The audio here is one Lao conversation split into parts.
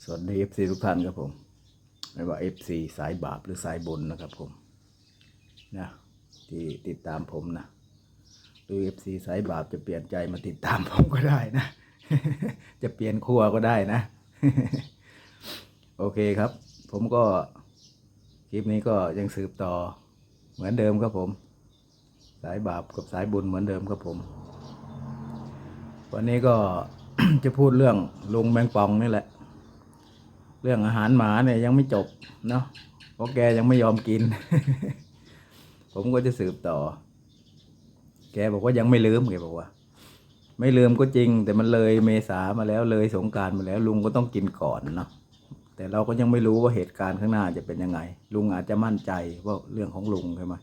สวัสดี เอฟซี ทุกท่านครับผม ไม่ว่า เอฟซี สายบาปหรือสายบุญนะครับผม นะ ที่ติดตามผมนะ หรือ เอฟซี สายบาปจะเปลี่ยนใจมาติดตามผมก็ได้นะ จะเปลี่ยนขั้วก็ได้นะ โอเคครับ ผมก็ คลิปนี้ก็ยังสืบต่อเหมือนเดิมครับผม สายบาปกับสายบุญเหมือนเดิมครับผม วันนี้ก็ จะพูดเรื่องลุงแมงป่องนี่แหละ เรื่องอาหารหมาเนี่ยยังไม่จบเนาะ เพราะแกยังไม่ยอมกิน ผมก็จะสืบต่อ แกบอกว่ายังไม่ลืม แกบอกว่า ไม่ลืมก็จริง แต่มันเลยเมษามาแล้ว เลยสงกรานต์มาแล้ว ลุงก็ต้องกินก่อนเนาะ แต่เราก็ยังไม่รู้ว่าเหตุการณ์ข้างหน้าจะเป็นยังไง ลุงอาจจะมั่นใจว่าเรื่องของลุงใช่ไหม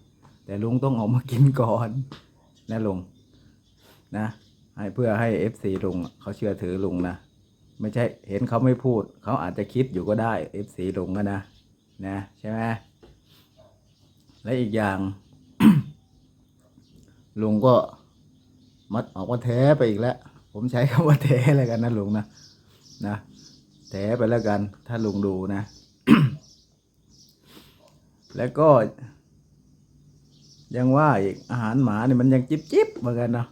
แต่ลุงต้องออกมากินก่อนนะลุงนะ ให้ เพื่อให้ เอฟซี ลุงอะเขาเชื่อถือลุงนะ ไม่ใช่เห็นเขาไม่พูด เขาอาจจะคิดอยู่ก็ได้ เอฟซี ลุงอะนะ นะ ใช่ไหม และอีกอย่าง ลุงก็มา ออกมาแถไปอีกแล้ว ผมใช้คำว่าแถแล้วกันนะลุงนะ นะ แถไปแล้วกัน ถ้าลุงดูนะ แล้วก็ยังว่าอีก อาหารหมานี่มันยังจิบๆเหมือนกันเนาะ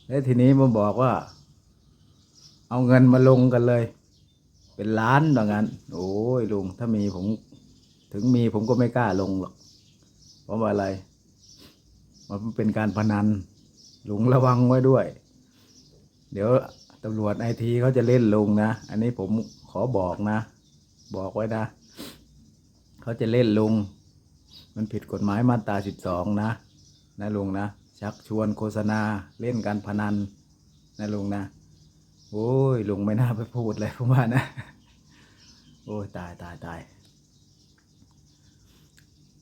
แล้วทีนี้มาบอกว่า เอาเงินมาลงกันเลย เป็นล้านว่างั้น โอ้ยลุง ถ้ามีผม ถึงมีผมก็ไม่กล้าลงหรอก เพราะว่าอะไร มันเป็นการพนัน ลุงระวังไว้ด้วย เดี๋ยวตำรวจไอทีเขาจะเล่นลุงนะ อันนี้ผมขอบอกนะ บอกไว้นะ เขาจะเล่นลุง มันผิดกฎหมายมาตรา สิบสอง นะ นะลุงนะ ชักชวนโฆษณาเล่นการพนันนะลุงนะ โอ้ย ลุงไม่น่าไปพูดเลย ผมว่านะ โอ้ย ตาย ตาย ตาย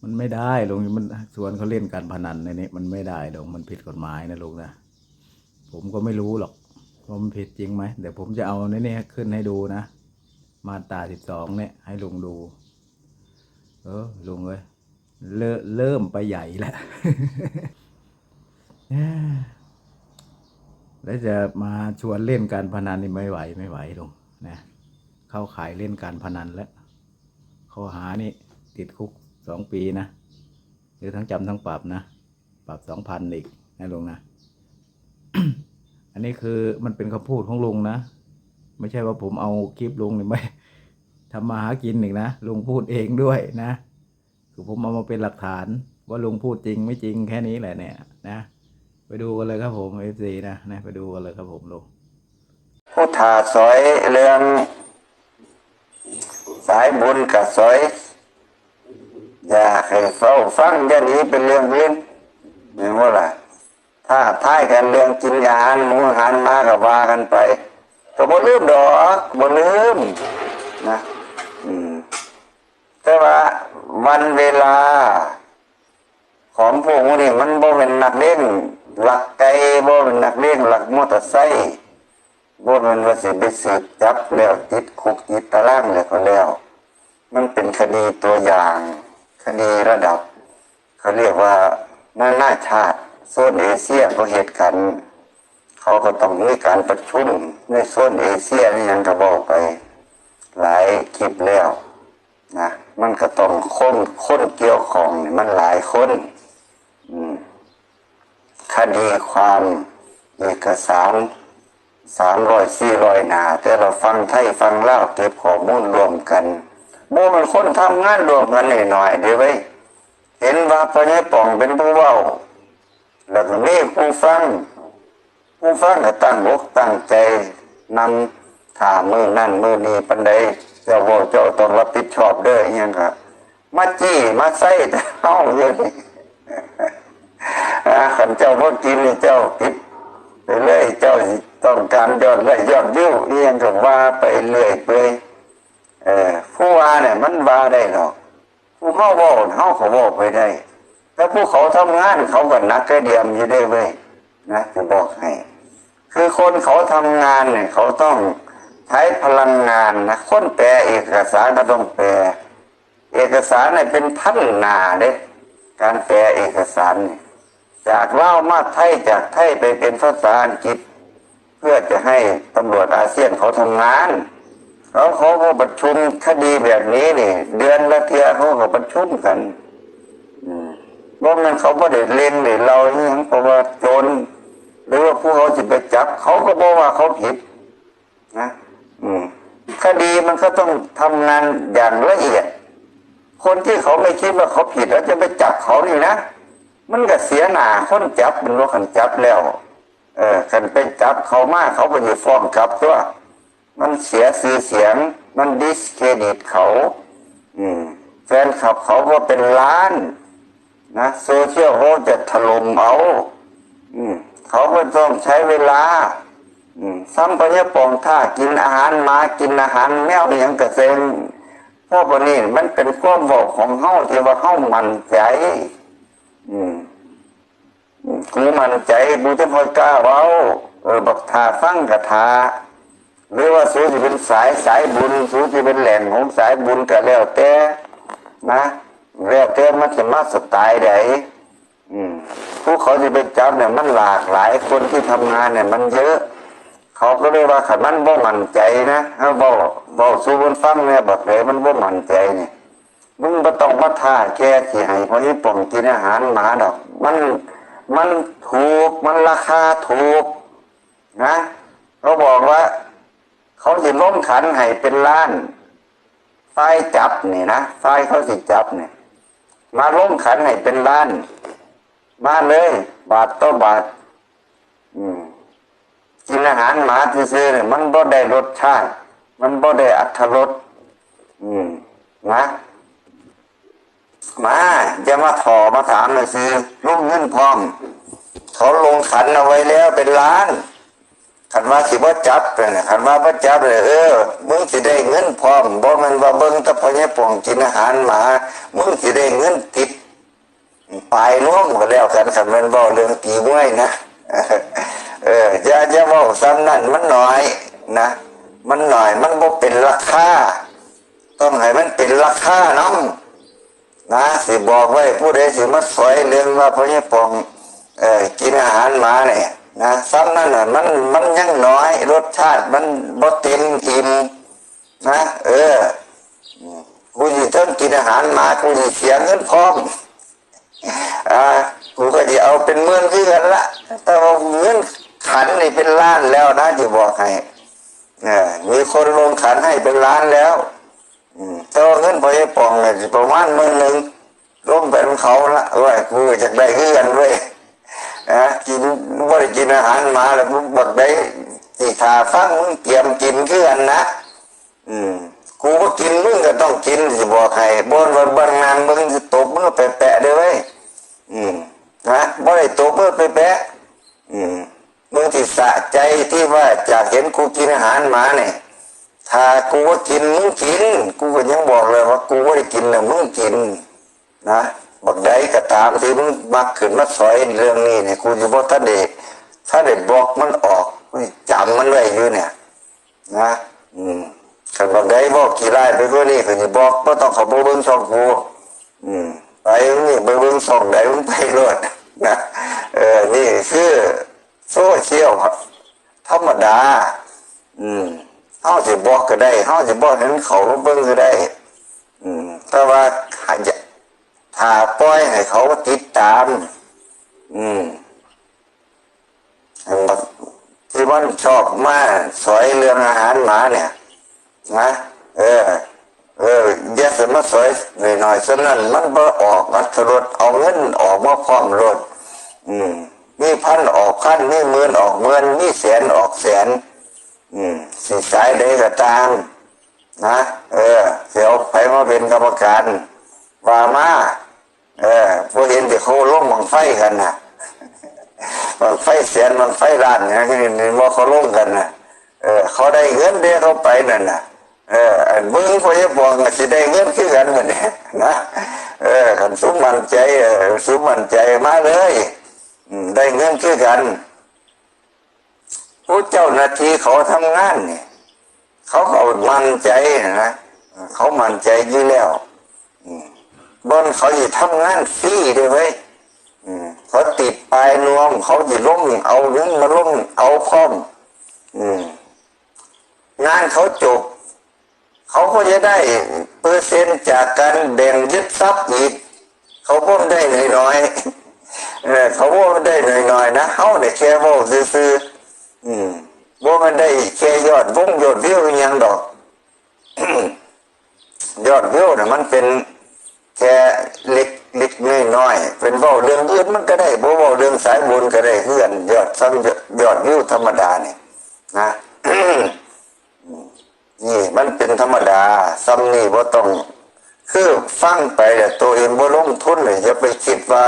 มันไม่ได้ลุง มันชวนเขาเล่นการพนันในนี้ มันไม่ได้ลุง มันผิดกฎหมายนะลุงนะ ผมก็ไม่รู้หรอกว่ามันผิดจริงไหม เดี๋ยวผมจะเอาในนี้ขึ้นให้ดูนะ มาตรา สิบสอง เนี่ย ให้ลุงดู เออ ลุงเอ้ย เริ่ม เริ่มไปใหญ่แล้ว แล้วจะมาชวนเล่นการพนันนี่ไม่ไหว ไม่ไหวลุงนะ เข้าข่ายเล่นการพนันแล้ว ข้อหานี่ติดคุกสองปีนะ หรือทั้งจำทั้งปรับนะ ปรับ สองพัน อีกนะลุงนะ อันนี้คือมันเป็นคำพูดของลุงนะ ไม่ใช่ว่าผมเอาคลิปลุงนี่ไปทำมาหากินอีกนะ ลุงพูดเองด้วยนะ คือผมเอามาเป็นหลักฐานว่าลุงพูดจริงไม่จริงแค่นี้แหละเนี่ยนะ ไปดูกันเลยครับผม เอฟซี นะ นะ ไปดูกันเลยครับผมลุง ผู้ถ้าสอยเรื่องสายบุญก็สอย อยากให้เฝ้าฟัง อย่าหนีเป็นเรื่องอื่น แม่นบ่ล่ะ ท้าทายกันเรื่องกินอาหารหมูอาหารหมาก็ว่ากันไป ก็บ่ลืมดอก บ่ลืมนะ อืม แต่ว่าวันเวลาของพวกหมู่นี้มันบ่แม่นนักเลงลักไก่ บ่แม่นนักเลงลักมอเตอร์ไซค์ บ่แม่นว่าสิไปสืบจับแล้วติดคุกติดตารางแล้วก็แล้ว มันเป็นคดีตัวอย่าง คดีระดับ เขาเรียกว่านานาชาติ โซนเอเชียเขาเฮ็ดกัน เขาก็ต้องมีการประชุมในโซนเอเชีย ในหยังก็เว้าไปหลายคลิปแล้วนะ มันก็ต้องคน คนเกี่ยวข้องนี่มันหลายคน อืม คดีความ เอกสาร สามร้อย สี่ร้อย หน้า แต่ละฝั่งไทยฝั่งลาวเก็บข้อมูลร่วมกัน บ่แม่นคนทำงานร่วมกันน้อยๆเด้เว้ย เห็นว่าพ่อใหญ่ป๋องเป็นผู้เว้า แล้วก็มีผู้ฟัง ผู้ฟังก็ตั้งอกตั้งใจนำ ถ้ามื้อนั้นมื้อนี้ปานใด เจ้าเว้าเจ้าต้องรับผิดชอบเด้อ อิหยังก็มาจี้มาใส่แต่เฮาอยู่นี่ อ่า คันเจ้าบ่กินนี่เจ้าผิดไปเลย เจ้าสิต้องการยอดไลค์ยอดวิว อิหยังก็ว่าไปเรื่อยเปื่อย เออ ผู้ว่าเนี่ยมันว่าได้ดอก ผู้เฮาเว้า เฮาก็เว้าไปได้ แต่ผู้เขาทำงานเขาก็หนักกระเดียมอยู่เด้เว้ย นะ สิบอกให้ คือคนเขาทำงานเนี่ย เขาต้องใช้พลังงานนะ คนแปลเอกสารก็ต้องแปล เอกสารเนี่ยเป็นพันหน้าเด้ การแปลเอกสารเนี่ย จากลาวมาไทย จากไทยไปเป็นภาษาอังกฤษ เพื่อจะให้ตำรวจอาเซียนเขาทำงาน ເຂົາ ເຂົາກໍປະຊຸມຄະດີແບບນີ້ນີ້ ເດືອນລະເທື່ອເຂົາກໍປະຊຸມກັນ. ອືມ ບໍ່ແມ່ນເຂົາບໍ່ໄດ້ເລ່ນໄດ້ເລົ່າອີ່ຫຍັງ ເພາະວ່າໂຈນ ຫຼືວ່າຜູ້ເຂົາຊິໄປຈັບ ເຂົາກໍບໍ່ວ່າເຂົາຜິດນະ. ອືມ ຄະດີມັນກໍຕ້ອງທຳງານຢ່າງລະອຽດ. ຄົນທີ່ເຂົາໄມ່ຄິດວ່າເຂົາຜິດ ເຮົາຈະໄປຈັບເຂົານີ້ນະ ມັນກໍເສຍໜ້າຄົນຈັບ ແມ່ນບໍ່? ຄັນຈັບແລ້ວ ເອີ ຄັນໄປຈັບເຂົາມາ ເຂົາກໍຊິຟ້ອງກັບຕົວະ. ມັນເສຍຊື່ສຽງ ມັນດິສເຄຣດິດເຂົາ. ອືມ ແຟນຄລັບເຂົາກໍເປັນລ້ານນະ ໂຊຊຽວເຂົາຈະຖະຫຼົ່ມເອົາ. ອືມ ເຂົາກໍຕ້ອງໃຊ້ເວລາ. ອືມ ສ່ຳພະຍາປອງ ຖ້າກິນອາຫານໝາ ກິນອາຫານແມວ ອີ່ຫຍັງກະເຊັງ. ເພາະວ່ານີ້ມັນເປັນຄວາມເວົ້າຂອງເຮົາ ທີ່ວ່າເຮົາໝັ້ນໃຈ. ອືມ ກູໝັ້ນໃຈ ກູຈັ່ງຄ່ອຍກ້າເວົ້າ. ເອີ ບັກຖ້າຟັງກະຖ້າ ຫຼືວ່າສູຊິເປັນສາຍສາຍບຸນ ສູຊິເປັນແຫຼ່ງຂອງສາຍບຸນກະແລ້ວແຕ່ນະ ແລ້ວແຕ່ມັນຊິມາສະໄຕລ໌ໃດ. ອືມ ຜູ້ເຂົາຊິໄປຈັບນີ້ ມັນຫຼາກຫຼາຍ ຄົນທີ່ທຳງານນີ້ມັນເຍອະ. ເຂົາກໍເລີຍວ່າ ຄັນມັນບໍ່ໝັ້ນໃຈນະ ເຮົາເວົ້າ ເວົ້າສູ່ມັນຟັງແດ່ ບັກໃດມັນບໍ່ໝັ້ນໃຈນີ້ ມຶງບໍ່ຕ້ອງມາທ້າແກ່ ຊິໃຫ້ພໍ່ໃຫຍ່ປ່ອງກິນອາຫານໝາດອກ. ມັນ ມັນຖືກ ມັນລາຄາຖືກນະ. ເຂົາບອກວ່າ ເຂົາຊິລົງຂັນໃຫ້ເປັນລ້ານ ຝ່າຍຈັບນີ້ນະ ຝ່າຍເຂົາຊິຈັບນີ້ ມາລົງຂັນໃຫ້ເປັນລ້ານ ມາເລີຍ ບາດຕໍ່ບາດ. ອືມ ກິນອາຫານໝາຊື່ໆນີ້ ມັນບໍ່ໄດ້ລົດຊາດ ມັນບໍ່ໄດ້ອັດຖະລົດ. ອືມ ນະ ມາ ຢ່າມາທໍ່ມາຖາມຊື່ໆ ລົງເງິນພ້ອມ. ເຂົາລົງຂັນເອົາໄວ້ແລ້ວເປັນລ້ານ. ຄັນວ່າຊິບໍ່ຈັບນະ ຄັນວ່າບໍ່ຈັບເລີຍ ເອີ ມຶງຊິໄດ້ເງິນພ້ອມ. ບໍ່ແມ່ນວ່າເບິ່ງແຕ່ພໍ່ໃຫຍ່ປ່ອງກິນອາຫານໝາ ມຶງຊິໄດ້ເງິນຕິບ ປາຍນວມກໍແລ້ວກັນ ຄັນແມ່ນເວົ້າເລື່ອງຕີມວຍນະ. ເອີ ຢ່າ ຢ່າເວົ້າສ່ຳນັ້ນ ມັນໜ້ອຍນະ ມັນໜ້ອຍ ມັນບໍ່ເປັນລາຄາ. ຕ້ອງໃຫ້ມັນເປັນລາຄານຳນະ. ຊິບອກໄວ້ ຜູ້ໃດຊິມາສອຍເລື່ອງວ່າພໍ່ໃຫຍ່ປ່ອງ ເອີ ກິນອາຫານໝານີ້ນະ ສ່ຳນັ້ນນະ ມັນ ມັນຍັງໜ້ອຍ ລົດຊາດມັນບໍ່ເຕັມອີ່ມນະ. ເອີ ກູຊິເຖິງກິນອາຫານໝາ ກູຊິເສຍເງິນພ້ອມ. ອ່າ ກູກໍຊິເອົາເປັນໝື່ນຄືກັນລະ ແຕ່ວ່າເງິນຂັນນີ້ເປັນລ້ານແລ້ວນະ ຊິບອກໃຫ້. ເອີ ມີຄົນລົງຂັນໃຫ້ເປັນລ້ານແລ້ວ. ອືມ ແຕ່ວ່າເງິນພໍ່ໃຫຍ່ປ່ອງນີ້ຊິປະມານໝື່ນໜຶ່ງ ລົງໄປນຳເຂົາລະ. ໂອ້ຍ ກູກໍຢາກໄດ້ຄືກັນເວີຍ ນະ ກິນ ບໍ່ໄດ້ກິນອາຫານໝາແລ້ວ ບັກໃດຊິຖ້າຟັງ ມຶງຕຽມກິນຄືກັນນະ. ອືມ ກູບໍ່ກິນ ມຶງກໍຕ້ອງກິນ ຊິບອກໃຫ້. ບໍ່ວ່າບັງນາງເບິ່ງຊິຕົບມືແປະໆເດີ້ເວີຍ. ອືມ ນະ ບໍ່ໄດ້ຕົບມືແປະໆ. ອືມ ມຶງຊິສະໃຈທີ່ວ່າຈາກເຫັນກູກິນອາຫານໝານີ້. ຖ້າກູບໍ່ກິນ ມຶງກິນ ກູກໍຍັງບອກເລີຍວ່າ ກູບໍ່ໄດ້ກິນແລ້ວ ມຶງກິນນະ. ບັກໃດກໍຕາມທີ່ມຶງມັກຂຶ້ນມາສອຍເລື່ອງນີ້ນີ້ ກູຊິບໍ່ທັນໄດ້ ທັນໄດ້ບລັອກມັນອອກ ກູຊິຈຳມັນໄວ້ຢູ່ນີ້ນະ. ອືມ ຄັນບັກໃດເວົ້າຂີ້ຮ້າຍໄປກວ່ານີ້ ກູຊິບລັອກ ບໍ່ຕ້ອງເຂົ້າມາເບິ່ງຊ່ອງກູ. ອືມ ໄປນີ້ ໄປເບິ່ງຊ່ອງໃດ ມຶງໄປໂລດນະ. ເອີ ນີ້ຄື ໂຊຊຽວທຳມະດາ. ອືມ ເຮົາຊິບລັອກກໍໄດ້ ເຮົາຊິບໍ່ໃຫ້ມັນເຂົ້າມາເບິ່ງກໍໄດ້. ອືມ ແຕ່ວ່າຖ້າ ຖ້າປ່ອຍໃຫ້ເຂົາຕິດຕາມ ອືມ ອັນບັກທີ່ມັນຊອບມາສອຍເລື່ອງອາຫານໝານີ້ນະ ເອີ ເອີ ຢ່າຊິມາສອຍໜ້ອຍໆ ສ່ຳນັ້ນມັນບໍ່ອອກອັດຖະລົດ ເອົາເງິນອອກມາພ້ອມໂລດ. ອືມ ມີພັນອອກພັນ ມີໝື່ນອອກໝື່ນ ມີແສນອອກແສນ. ອືມ ຊິສາຍໃດກໍຕາມນະ ເອີ ຊິເອົາໃຜມາເປັນກຳມະການ ວ່າມາ. ເອີ ບໍ່ເຫັນທີ່ເຂົາລົງບັ້ງໄຟກັນນະ ບັ້ງໄຟແສນ ບັ້ງໄຟລ້ານຫຍັງນີ້ບໍ່ ເຂົາລົງກັນນະ. ເອີ ເຂົາໄດ້ເງິນເດ້ ເຂົາໄປນັ້ນນະ. ເອີ ອັນເບິ່ງພະຍາບອງກໍຊິໄດ້ເງິນຄືກັນໝົດນີ້ນະ. ເອີ ຄັນສຸມໝັ້ນໃຈ ເອີ ສຸມໝັ້ນໃຈມາເລີຍ ອືມ ໄດ້ເງິນຄືກັນ. ຜູ້ເຈົ້າໜ້າທີ່ເຂົາທຳງານນີ້ ເຂົາກໍໝັ້ນໃຈນະ ເຂົາໝັ້ນໃຈຢູ່ແລ້ວ. ອືມ ບ່ອນເຂົາຊິທຳງານຟຣີເດ້ເວີຍ. ອືມ ເຂົາຕິດປ້າຍນວມ ເຂົາຊິລົງເອົາເງິນມາລົງເອົາພ້ອມ. ອືມ ງານເຂົາຈົບ ເຂົາກໍຈະໄດ້ເປີເຊັນຈາກການແບ່ງຍຶດຊັບອີກ. ເຂົາບໍ່ໄດ້ໜ້ອຍໆ ເອີ ເຂົາບໍ່ໄດ້ໜ້ອຍໆນະ. ເຮົານີ້ແຄ່ເວົ້າຊື່ໆ ອືມ ບໍ່ແມ່ນໄດ້ແຄ່ຍອດວົງຍອດວິວອີ່ຫຍັງດອກ. ຍອດວິວນະ ມັນເປັນແຄ່ເລັກ ເລັກນ້ອຍໆ. ເປັນເວົ້າເລື່ອງອື່ນມັນກໍໄດ້ ບໍ່ເວົ້າເລື່ອງສາຍບຸນກໍໄດ້ຄືກັນ. ຍອດ ສ່ຳຍອດ ຍອດວິວທຳມະດານີ້ນະ ນີ້ມັນເປັນທຳມະດາ. ສ່ຳນີ້ບໍ່ຕ້ອງ ຄືຟັງໄປແລ້ວໂຕເອງບໍ່ລົງທຶນນີ້ ຢ່າໄປຄິດວ່າ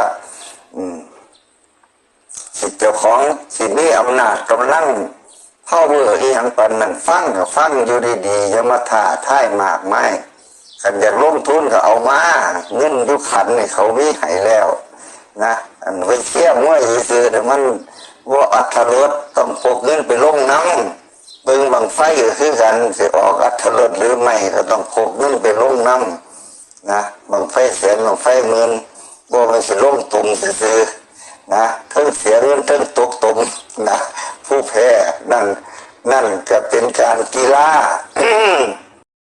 ອືມ ເຈົ້າຂອງຊິມີອຳນາດກຳລັງ ພາວເວີ ອີ່ຫຍັງປານນັ້ນ. ຟັງກໍຟັງຢູ່ດີໆ ຢ່າມາທ້າທາຍມາກມາຍ. ຄັນຢາກລົງທຶນກໍເອົາມາ ເງິນຢູ່ຂັນນີ້ເຂົາມີໃຫ້ແລ້ວນະ. ອັນໄປເຊຍມວຍຊື່ໆ ແຕ່ມັນບໍ່ອັດຖະລົດ ຕ້ອງພົກເງິນໄປລົງນຳ. ເບິ່ງບັ້ງໄຟກໍຄືກັນ ຊິອອກອັດຖະລົດຫຼືໄມ່ ກໍຕ້ອງພົກເງິນໄປລົງນຳນະ. ບັ້ງໄຟແສນ ບັ້ງໄຟໝື່ນ ບໍ່ແມ່ນຊິລົງຕຸ່ມຊື່ໆນະ ເທິງເສຍເງິນ ເທິງຕົກຕຸ່ມນະ. ຜູ້ແພ້ນັ້ນ ນັ້ນກໍເປັນການກິລາ.